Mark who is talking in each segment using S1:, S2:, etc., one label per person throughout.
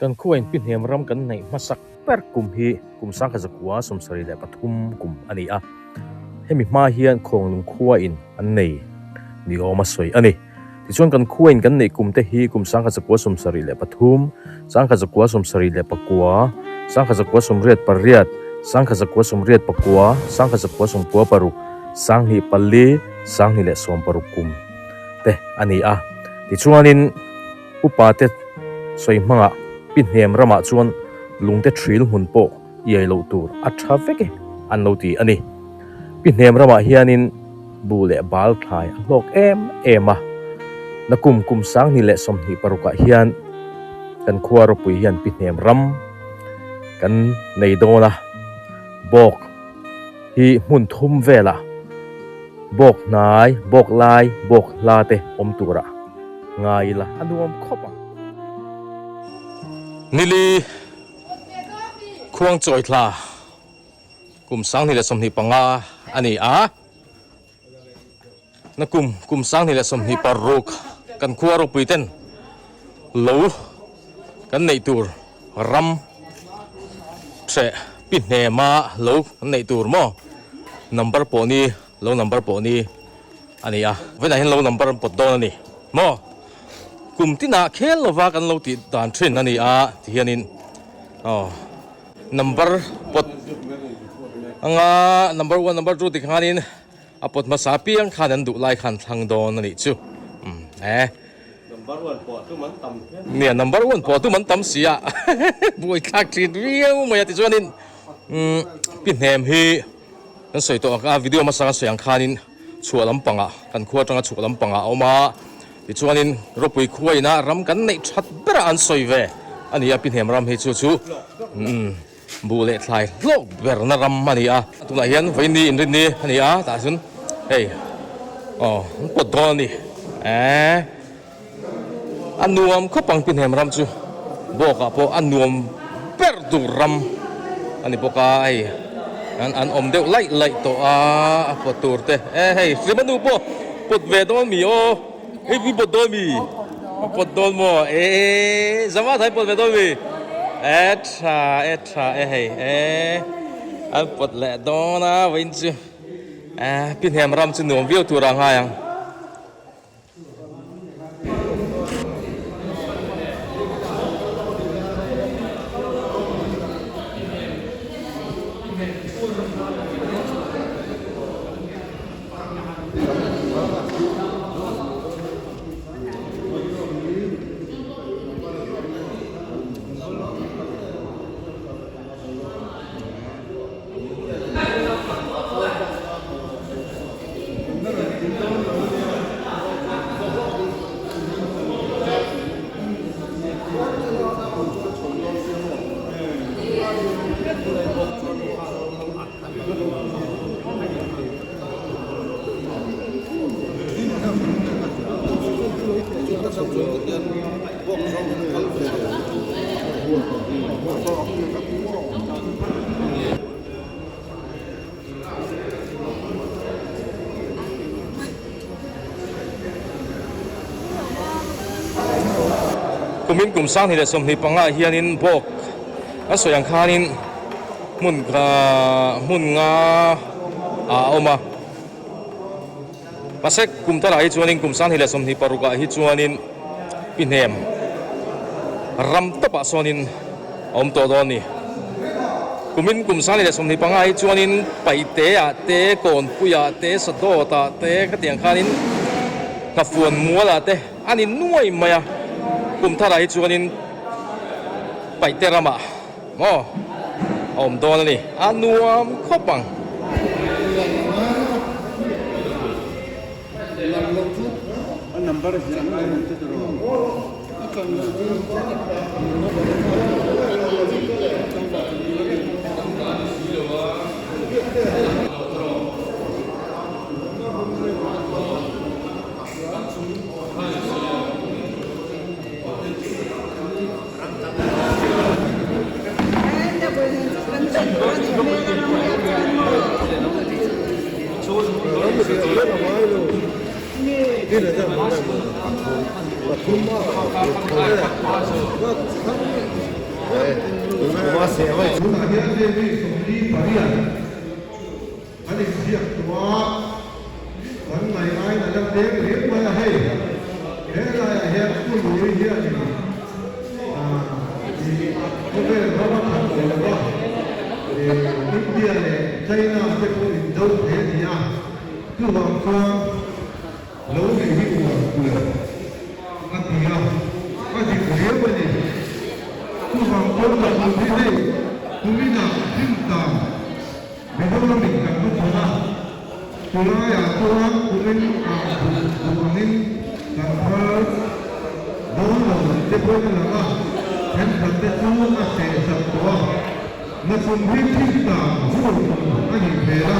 S1: Kan khuain pi hniam ram kan neih hmasak ber kum hi kum 1973 kum a ni a. Hemi hma hian Khawnglung khuain an nei ni awm a sawi a ni. Tichuan kan khuain kan neih kum te hi kum 1973, 1974, 1988, 1989, 1996, 24, 2016 kum te a ni a. Tichuanin upa te sawi hmangah pi hnem ramah chuan lungte thil hmun pawh iai loh tur a tha vek e an lo ti a ni. Pi hnem ramah hianin bu leh bal thlai a hlawk em em a, nakum kum 2026 ah hian kan khua ropui hian pi hnem ram kan nei dawn a, bawk hi hmun thum velah bawk hnai, bawk lai, bawk hla te awm turah ngai ila a nuam khawp ang. Nili khuang chawi thla kum 2025 a ni a, na kum kum 2026 kan khua ropui ten lo kan neih tur ram hreh pi hnema lo kan neih tur maw number pawh ni lo number pawh ni a ni a, vawiinah hian lo number an pawt dawn a ni maw kum tinah khel lova kan lo tih dan thin a ni a ti hianin aw number pawt anga number one number two ti khanin a pawt hmasa piang khan an duh lai khan thlang dawn a nih chu umm e
S2: number one pawh tum an tam hian
S1: nia number one pawh tum an tam si a buaithlak thin viau mai a tichuanin umm pi hnem hi kan sawi tawh ang a video hmasa kan sawi ang khanin chhuah lampangah kan khua atanga chhuah lampangah a awm a tichuanin ropui khua ina ram kan neih that berah an sawi ve a ni a pi hnem ram hi chu chu umm buh leh thlai hlawk berna ram a ni a tunah hian vawiin inrinni a ni a tah chuan hei aw an pawt dawn a ni eee a nuam khawp ang pi hnem ram chu bawkah pawh a nuam ber tur ram a ni bawk a hei an an awm deuh laih laih tawh a a pawt tur te e hei hrima nu pawh pawt ve dawn mi aw hei i pawt dawn mi pawt dawn maw eee zama thai pawt ve dawn mi e tha e tha e hei e an pawt leh dawn a vawiin chu e pi hnem ram chu nuam viau tur a ngai ang. Kumin kum 2025 ah hianin bawk an sawi ang khanin hmun hmun nga ah a awm a mahse kum tarah hi chuanin kum 2026 ah hi chuanin pi hnem ram tawpah sawnin a awm tawh dawn a ni. Kumin kum 2025 hi chuanin Paihte-ah te, Kawnpuiah te, Sadawtah te khatiang khanin Nghafuan mualah te a ni nuai mai a. Kum tharah hi chuanin Paihte ramah maw a awm dawn a ni. A nuam khawp ang.
S3: Tunah hian hei mi 48 kan inziak tawh a, kan ngaih aiin a la tlem riau mai a hei. He laiah hian Pu Lui hianin khawvel ram a khat ve lo a, India leh China te pawh indo thei a ni a, chuvang chuan Lo nei hi uar tur a ti a, a dik riau a ni. Chuvang chuan ka tum hi hei tuminah hlim tan Mizoram in kan va chhawn a, chulaiah chuan tumin ah duh duh angin kan phar dawn lo te pawhin a lang a, thenkhat te chu a seh sak tawh a, nachhum hi thim tan vur tum a nih hmel a,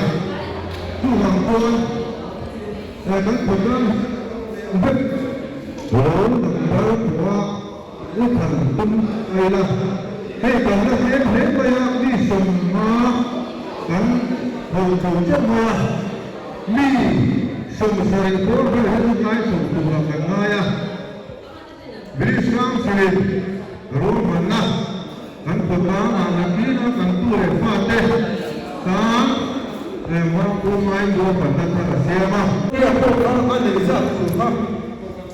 S3: chuvang chuan. He kan khawtlang vek lo number pawha u than tum a ila. Hei kan la tlem hle mai a, mi 50 kan ho tho teuh mai a, mi 70 pawr vel hi chu tlai chho turah kan ngai a. British Council-in ruahmanna kan khawtlangah nakin a kan tu leh fate tan hmangpumaiin ruahmanna thar a siam a. Tia pawh kha a neih zat tur kha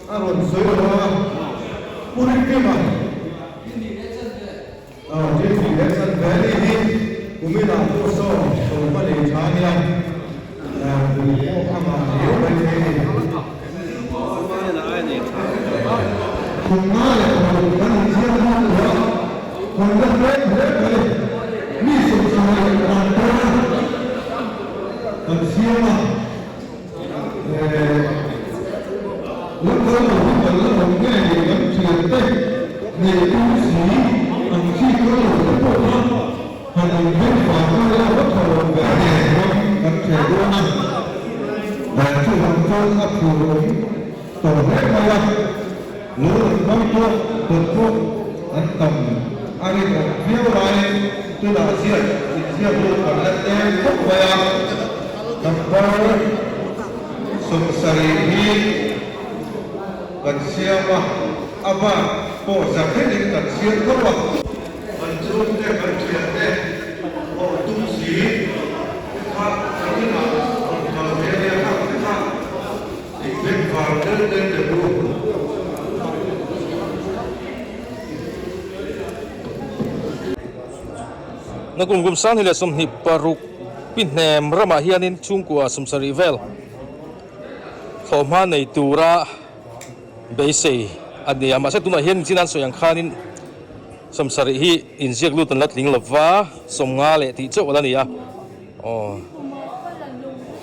S3: a rawn sawi lo a, Pu Rinkima Jimmy leh Chanveli hi kuminah pawh sawn sawm a nei tha nia, kum pawh a ngah riau mai thei a ni. Kum nga leh paruk kan inziak lut tawh a, kan la tlem hle mai. Mi 70 dan pawna kan siam a. La kal lo hi kan la awm nge ni kan thian te nei tum si ang chi kal lo te pawh kha han in veng fai ta ila va tha lo ve nen ram kan theh dawn a, chuvang chuan a phur awm tawh hle mai a, lo an kal pawh dawt pawh an tam a rinawm viau laiin tunah ziak inziak lut kan la tlem khawp mai a. Number 70 hi kan siam a, a bak pawh za thlengin kan siam tho a. Kan chhungte, kan thiante pawh tum si kha kan inah rawn kal ve nia kha kha inbengvar tel tel teh u.
S1: Nakum kum 2026 pi hnem ramah hianin chhungkua 70 vel thlawhhma nei tura beisei a ni a, mahse tunah hian chin an sawi ang khanin 70 hi inziak lut an la tling lova 50 leh tih chauh a la ni a, aw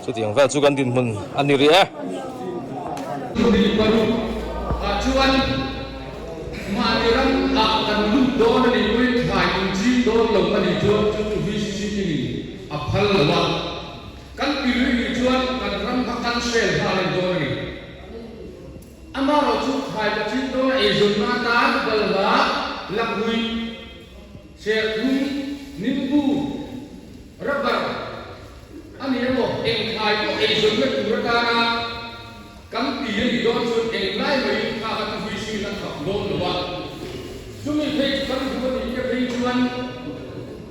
S1: chutiang vel chu kan dinhmun a ni rih e.
S4: 26 ah chuan Mahni ram ah kan lut dawn a nih pawhin thlai in ching dawn lo a nih chuan chu chu VCC team in a phal lo a, kan ti lui nih chuan kan ram kha kan sel nghal a ni dawn a ni. Amaherawhchu thlai ka ching dawn a eizawnna atan balhla, lakhuih, serthlum, nimbu, rubber a ni emaw eng thlai pawh eizawnna tur atana Kan ti a nih dawn chuan englai maiin kha a ti hui a khap dawn lo a, chumi phei chu kan duh a nih te phei chuan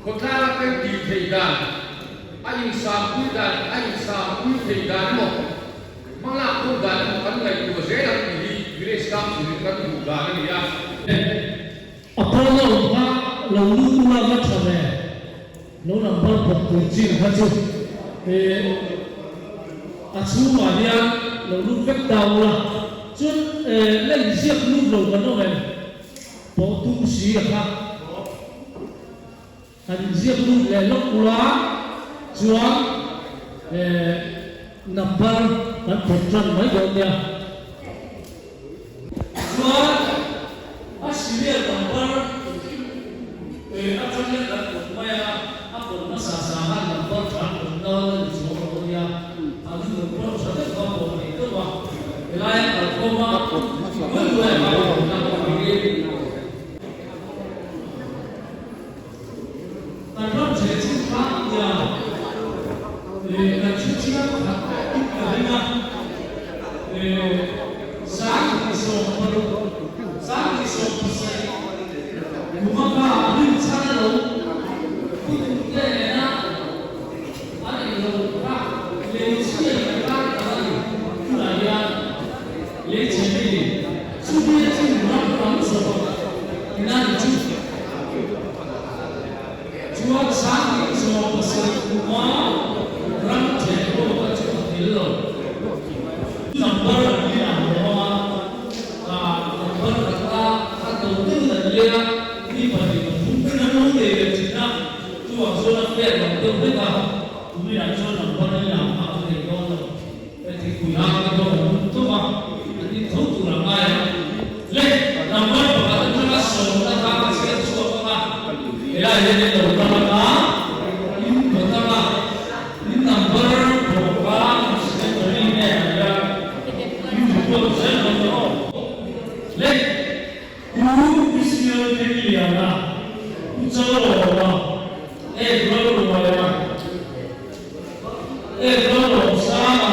S4: khawtlang a kan tih theih dan, a insampui dan, a insampui theih dan emaw, hmalak ho dan emaw kan ngaihtuah zel ang tih hi Village Council in kan duh dan a ni a.
S5: A pawn a awm kha lo lut ula va tha ve, lo number bawk tur chin kha chu eh a chhungah hian lo lut vek ta ula, chuan eh la inziak lut lo kan awm em? Pawh tum si a kha han inziak lut leh lawk ula chuan eh number kan phawt tan mai dawn nia. Chuan a serial number eh atang hian kan pawt mai a, a pawt hmasa sa khan number tha an pawt dawn a ni chuang lo a nia, an number tha deuh kha pawt thei deuh a, helai a kalkhawm a, duai duai a ngai pawt a niin. Kan ram che chu kha tia eh kan hre chiang khat in ka ring a, eh 2016, 2017 kuma kha. Sanghnih 17 kuma ram then pawh kha chu a tel lo. Number an ni ang lo a, number khat a khat lo deuhin an lei a, mi pahnih pathum ten an lo nei leh thin a, chuvang chuan a fair lo deuh vek a, tuminah chuan number an ni ang kha ka nei dawn lo. Thingpui hang te pawh kan hum tawp a, an in tho tur a ngai a. Le, number pakhat atanga sawmna kha ka chhiar chhuak ang a, helai hian in lo kal ang a, in kawt ang a, in number pawh kha in secretary hnenah hian in report zel dawn ta aw. Le, Pu Israel Thengliana, Pu Chalawma, Ek Lalruaia, Lalrawmsanga,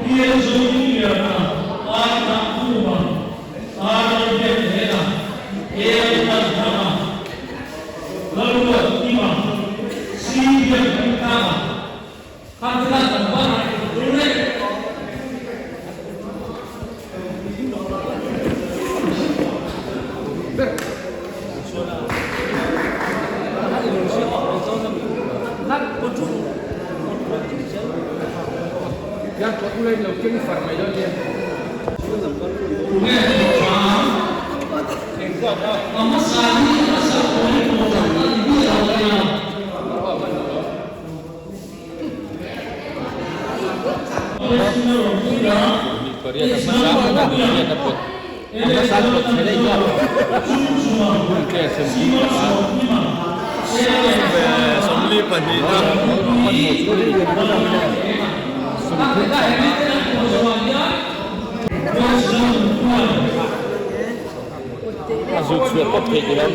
S5: Bial Zohmingliana, Ar Thangkhuma, Ar Lalbiaknghena, E Lalhmanthanga, Lalruatkima, C Biakhmingthanga, kha te khan kan ban tur reng.
S1: A zut chhuah pawp theih ni lo.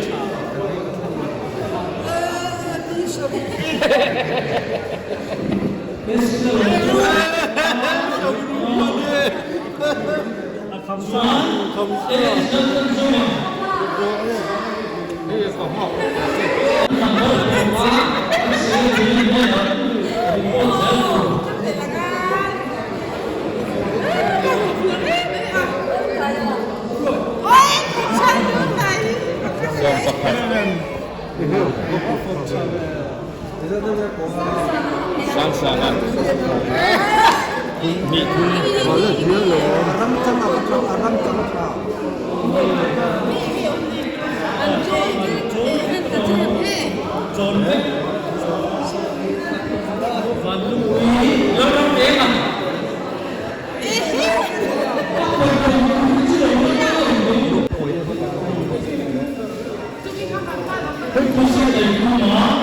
S1: Sangsanga hnih thum.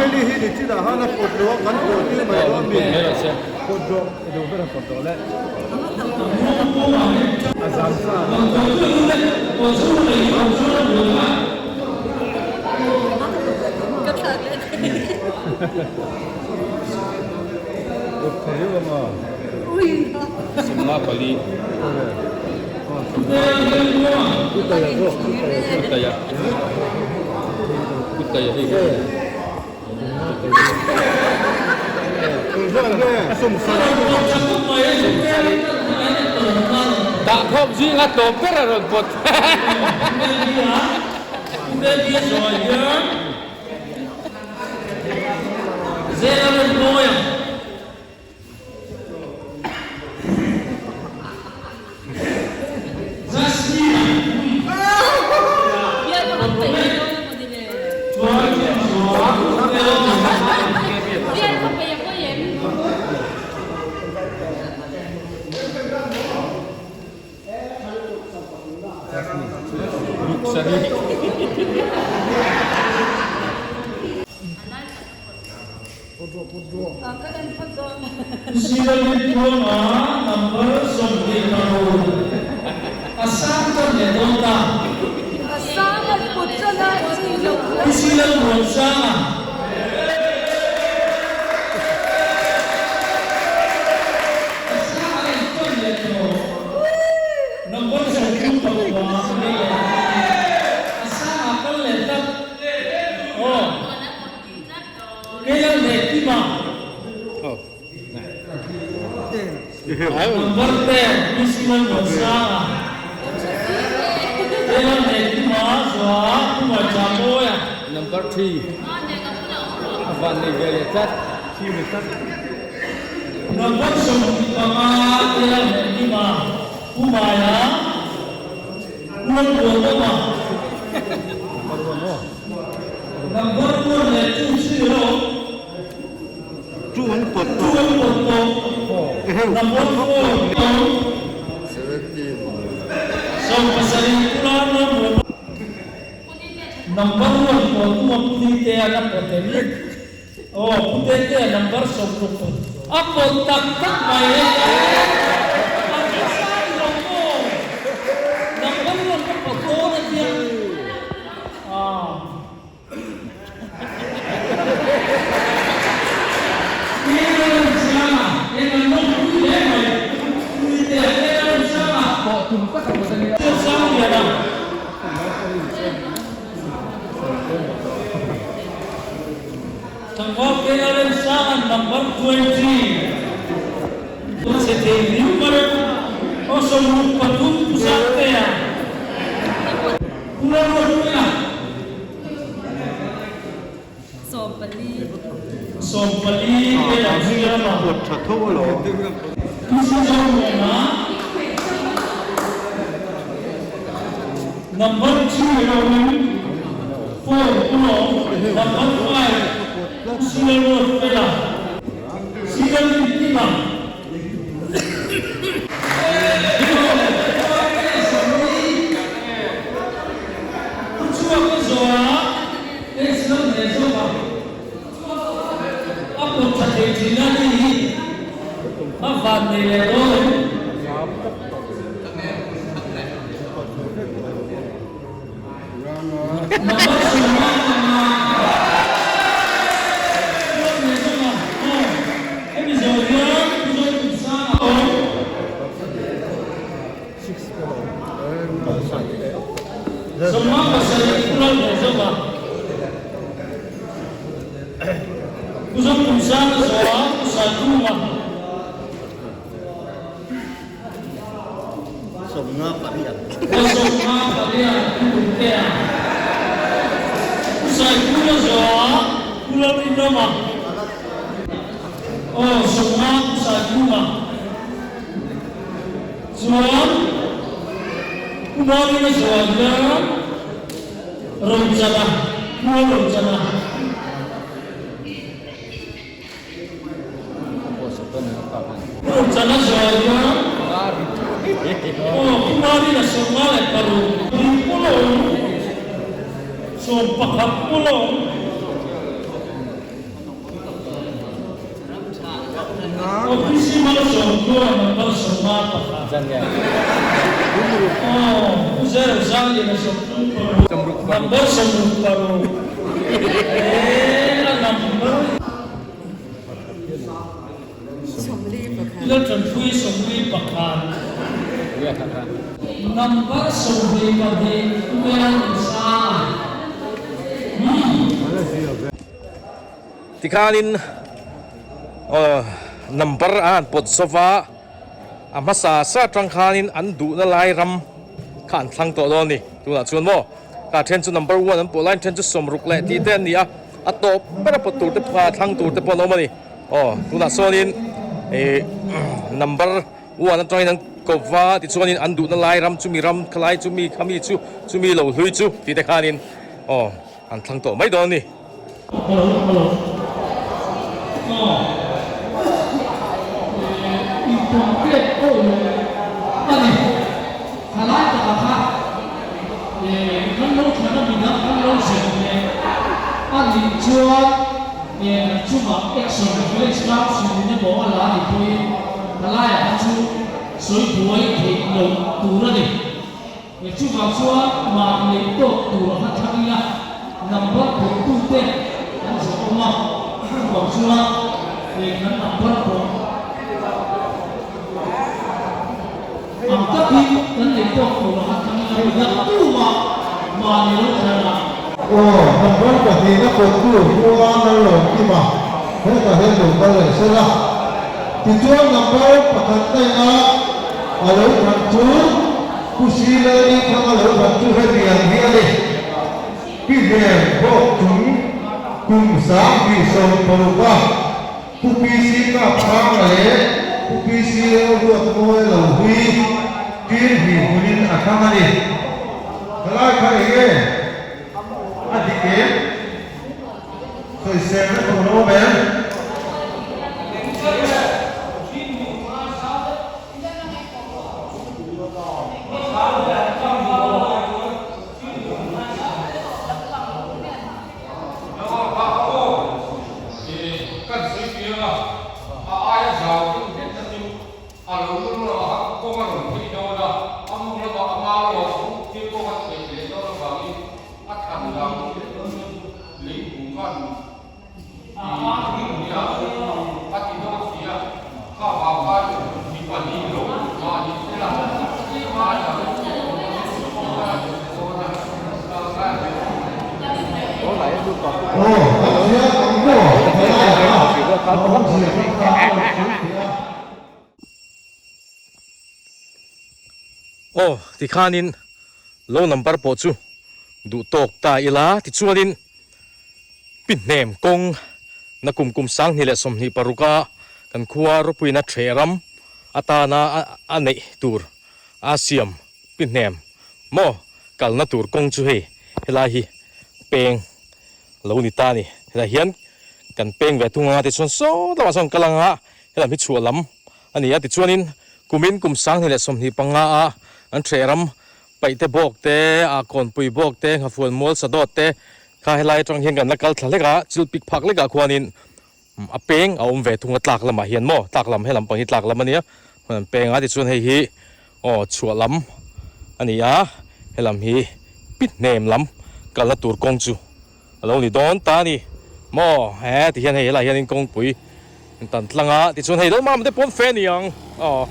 S3: Hei hi ni chinah khan a pawt lo a kan pawh tir mai dawn mi pawt rawh i duh ber a pawt rawh le a zam sa pawt thei riau ang a.
S1: 54. Kutaya Kutaya hei hi. Dah khawm zinga tlawm ber a rawn pawt.
S5: Silalin Tluanga number 26 a sang tan leh dawn ta. Silalin Muansanga. A sang a in tan leh tawh. Number 35 a ni leh a sang a kal leh tlat. Aw. Kei a leh kim a. Number ten Miss Lalmuansanga. Kei a leh kim a zua Pu Ngaihchamawi a.
S4: Number three. Van nei ve leh tlat.
S5: Number 15 te a leh Nima Pu Maia Puan Buan awm a. Number one leh two chu i lo.
S3: Two an pawt
S5: tawh. Two an pawt tawh. Number four awm. 17 Pula Ram awm. Number one pawh tuma Pu Nitea la pawt em? Aw, Pu Tetea number 60 pawt a pawt tak tak mai e. A nasa ni lo maw? Number one ka pawt dawn a tia. Aaa. Eng a rawn chang a, eng an lawm pui hle mai. Pu Nitea eng a rawn chang a.
S4: Pawh tum tak a pawt a nia.
S5: Sang lian a. Tlangval KLM Sanga'n number 20 a che thei riu mai a, 63 Pu Sangtea, Pu Lalruatpuia, 14 te an siam a. Pu Sizomuana, Number two erawhin four pawh number five Pu Silalruatfela Silalrinkima. Pu Chhuaka Zoa H lo hle zawk a. A pawt tha thei thin a ni hi a van nei leh dawn em? Number 15 Pawt leh zawk a aw hemi zawh hian Pu Zotunsanga awm. 57 Pu Lalhne zawk a. Pu Zokumsanga zawha Pu Saikhuma. Aw 58 Pu Kumtea. Pu Saikhuma zawha Pu Lalrinawma. Aw 50 Pu Saikhuma. Chuan Pu Mawina zawha hian Rochana, Khua Rochana. Rochana zawha hian aw Pu Mawina 56 Pulawng 11 Pulawng. Office Malsawmkhua number 51. Aw, Pu Zerozaliana 36 number 66. Ee, a number. Laltanpui 41. Number 22 Pu Lalnunsanga. Hmm.
S1: Tikhanin number an han pawt zova, a hmasa sa atang khanin an duhna lai ram kha an thlang tawh dawn a ni. Tunah chuan maw ka then chu number one an pawh lai then chu 60 leh tih te an ni a, a tawp ber a pawt tur te thlang tur te pawh an awm a ni. Aw tunah sawnin ih number one atangin an ko va tichuanin an duhna lai ram chumi ram khalai chumi khami chu chumi lo hlui chu tih te khanin aw an thlang tawh mai dawn a ni.
S5: Hello hello aw eh incomplete pawh leh a ni thalai takah kha eh kan lo thlan a midang kan lo zep leh a nih chuan eh kan chungah action village council in emaw a la ni pawhin thalaiah kha chu sawi buai theih loh tur a ni. He chuvang chuan mah neih tawk tur a hla thlang ila number pawhtute an zawh awm a, chuvang chuan he kan number pawh ang takin kan neih tawk tur a hla thlang ila midang tumah mahni lo thlan a.
S3: Aw, number pahnihna pawhtu Hua Lalawmkima hetah hian lo kal leh sela. Tichuan number pakhat naina a lo thlan chu Pu Silani thang a lo thlan chu hetiang hi a ni. Pi Hmel bawk chung Kum 2016 a Pu PC Kapsanga leh Pu PC Lalruatmawia lo hui tir hnih hmunin a thlang a ni. Thalai kha eng nge a dik em? Sawiselna tur a awm em?
S4: Kan sawi piang a, a aia zau deuh hlek kha chu a lo lum rawh a, kawng a rawn phei dawn a, a mawng lamah a mau a, thil pawh a chheh leh dawn avangin a than zau deuh hlek dawn chu lei hmu khan i nia a ti dawn si a, kha vang khan mi pahnih lo mahni sela tlema a zau deuh hlek dawn chu kawng a rawn chhe dawn a,
S1: Aw tikhanin lo number pawh chu duh tawk ta ila tichuanin pi hnem kawng na kum kum 2026 a kan khua ropuina theh ram atana a neih tur a siam pi hnem maw kalna tur kawng chu hei helai hi peng lo ni ta a ni. Helai hian kan peng ve thung anga tichuan saw lamah sawn kal anga helam hi chhuah lam a ni a tichuanin kumin kum 2025 a an hreh ram paihte bawk te ah kawnpui bawk te nghafuan mual sadawt te kha helai atang hian kan la kal thla hlek a chil pik phak hlekah khuanin a peng a awm ve thung a tlak lamah hian maw tlak lam helam pang hi tlak lam a nia an peng a tichuan hei hi aw chhuah lam a ni a helam hi pit hnem lam kalna tur kawng chu a lo ni dawn ta a ni maw he tihian hei helaiah hianin kawngpui an tan tlang a tichuan hei lalmam te pawn fe a ni ang aw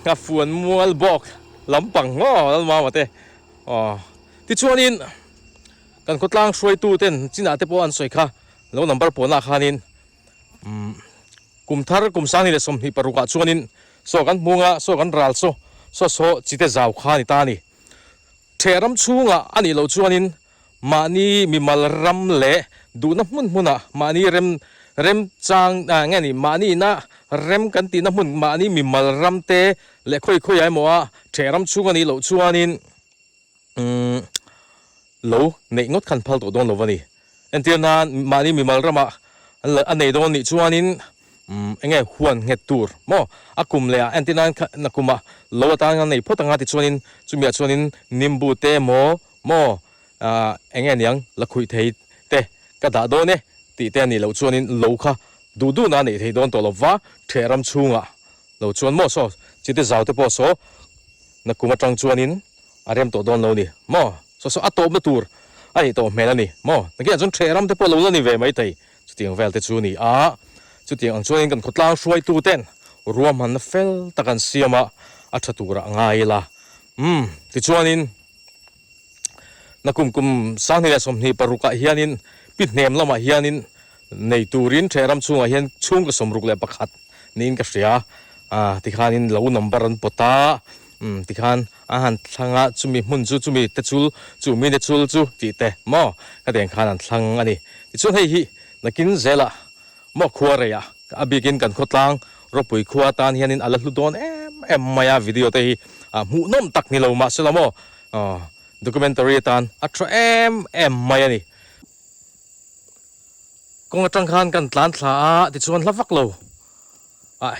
S1: a fuan mual bawk lampang maw lalmama te aw tichuanin. Kan khawtlang hruaitu ten chinah te pawh an sawi kha lo number pawnah khanin umm kum thar kum 2026 ah chuanin saw kan hmung a saw kan ral saw saw saw chite zau kha a ni ta a ni. Theh ram chhungah a nih loh chuanin mahni mimal ram leh duhna hmun hmunah mahni rem rem chang ah nge ni mahni ina rem kan tihna hmun mahni mimal ram te leh khawi khawi ah emaw a theh ram chhung a nih loh chuanin Umm lo neih ngawt khan phal tawh dawn lo va ni. Entir nan mahni mimal ramah an la a nei dawn nih chuanin umm eng nge huan nghet tur maw a kum leh ah entir nan kha na kumah lo atan an nei phawt anga tichuanin chumi ah chuanin nimbu te maw maw ah eng nge niang la khuih thei te ka dah dawn e tih te a nih loh chuanin lo kha duh duhna a neih thei dawn tawh lo va theh ram chhungah lo chuan maw saw chite zau te pawh saw nakum atang chuanin a rem tawh dawn lo ni maw saw saw a tawpna tur a nih tawh hmel a ni maw nakinah chuan theh ram te pawh lo la ni ve mai thei chutiang vel te chu a ni a chutiang ang chuanin kan khawtlang hruaitu ten ruahmanna fel tak an siam a a tha turah a ngai ila umm tichuanin Nakum kum 2026 ah hianin pi hnem lamah hianin nei turin theh ram chhungah hian chhungkaw 61 niin ka hria a tikhanin lo number an pawt a umm tikhan a han thlang a chumi hmun chu chumi te chul chu mi te chul chu tih te maw khatiang khan an thlang a ni tichuan hei hi nakin zelah Maw khua reiah a bikin kan khawtlang ropui khua tan hianin a la hlu dawn em em mai a, video te hi hmuhnawm tak ni lo mahse la maw documentary atan a tha em em mai a ni. Kawng atang khan kan tlan thla a tichuan hla vak lo ah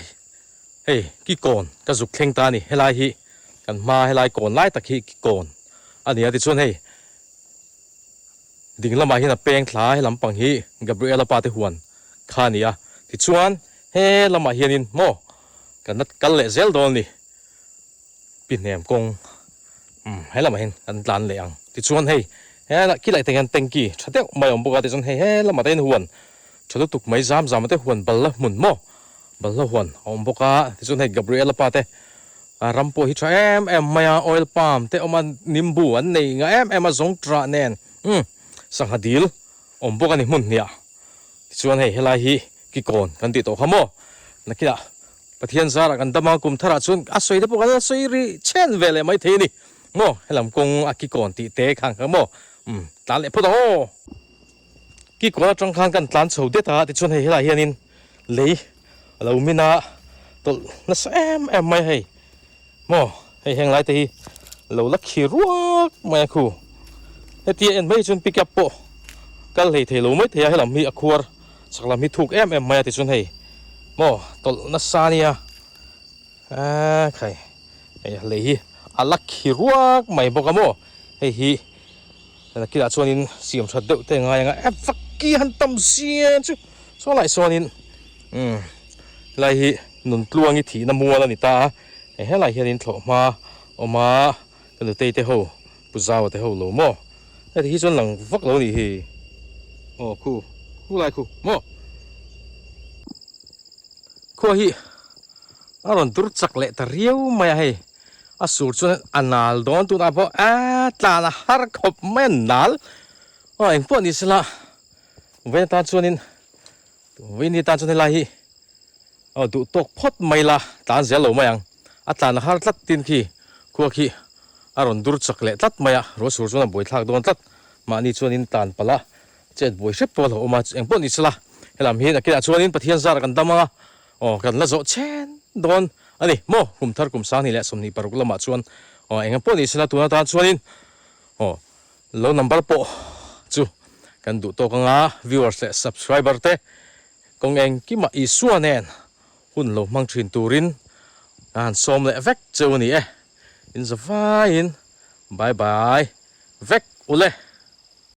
S1: hei ki kawn ka zuk thleng ta a ni, helai hi kan hma helai kawn lai tak hi ki kawn a ni a tichuan hei Ding lamah hian a peng thla a, he lampang hi Gabriela pa te huan kha a ni a. Tichuan he lamah hianin maw kan la kal leh zel dawn a ni. Pi hnem kawng umm he lamah hian kan tlan leh ang. Tichuan hei he khilai te hian tanky tha deuh mai a awm bawk a, tichuan hei he lamah te hian huan tha lutuk mai zam zam te huan balhla hmun maw balhla huan a awm bawk a. Tichuan hei Gabriela pa te A ram pawh hi tha em em mai a, oil palm te awm a, nimbu an nei nga em em a, zawng ṭah nen umm sangha dil awm bawk a ni hmun hniah. Tichuan hei helai hi kikawn kan tih tawh kha maw? Nakinah Pathian zarah kan dam a, kum tharah chuan a sawi te pawh kan la sawi rih chhen ve leh mai thei a ni maw? Helam kawng a kikawn tih te kha ang kha maw? Umm tlan leh phawt ang aw. Kikawn atang khan kan tlan chho det a tichuan hei helaiah hianin lei a lo min a tawlh nasa em em mai a hei maw hei heng lai te hi lo la khi ruak mai a khu hetia en mai chuan pickup pawh kal hlei thei lo mai thei a helam hi a khuar chak lam hi thuk em em mai a tichuan hei maw tawlh nasa ania aaa khai hei lei hi a la khi ruak mai bawk a maw hei hi. Nakinah chuanin siam that deuh te ngai anga e vak ki han tam zia chu saw lai sawnin umm helai hi Nuntluangi thihna mual a ni ta a hei helai hianin thlawh hma awm a ka nutei te ho Pu Zaua te ho lo maw heti hi chuan lang vak lo a nih hi aw khu khu lai khu maw khua hi a rawn dur chak leh ta riau mai a hei. A sur chuan a nal dawn tunah pawh aaa tlan a har khawp mai a nal aw eng pawh ni sela vawiin atan chuanin vawiin atan chuan helai hi aw duh tawk phawt mai la tlan zel lo mai ang a tlan a har tlat tin khi khua khi a rawn dur chak leh tlat mai a ruah sur chuan a buai thlak dawn tlat mahni chuanin tlan palh a chet buai hrep pawh a lo awm a eng pawh ni sela helam hi nakinah chuanin Pathian zar kan dam ang a. Aw kan la zawh chen dawn a ni maw? Kum thar kum 26 lamah chuan aw eng pawh ni sela tun atan chuanin aw lo number pawh chu kan duh tawk anga viewers leh subscriber te kawng engkimah Isua nen hun lo hmang thin turin a han sawm leh vek cheu a ni e. In zavaiin bye bye vek ule.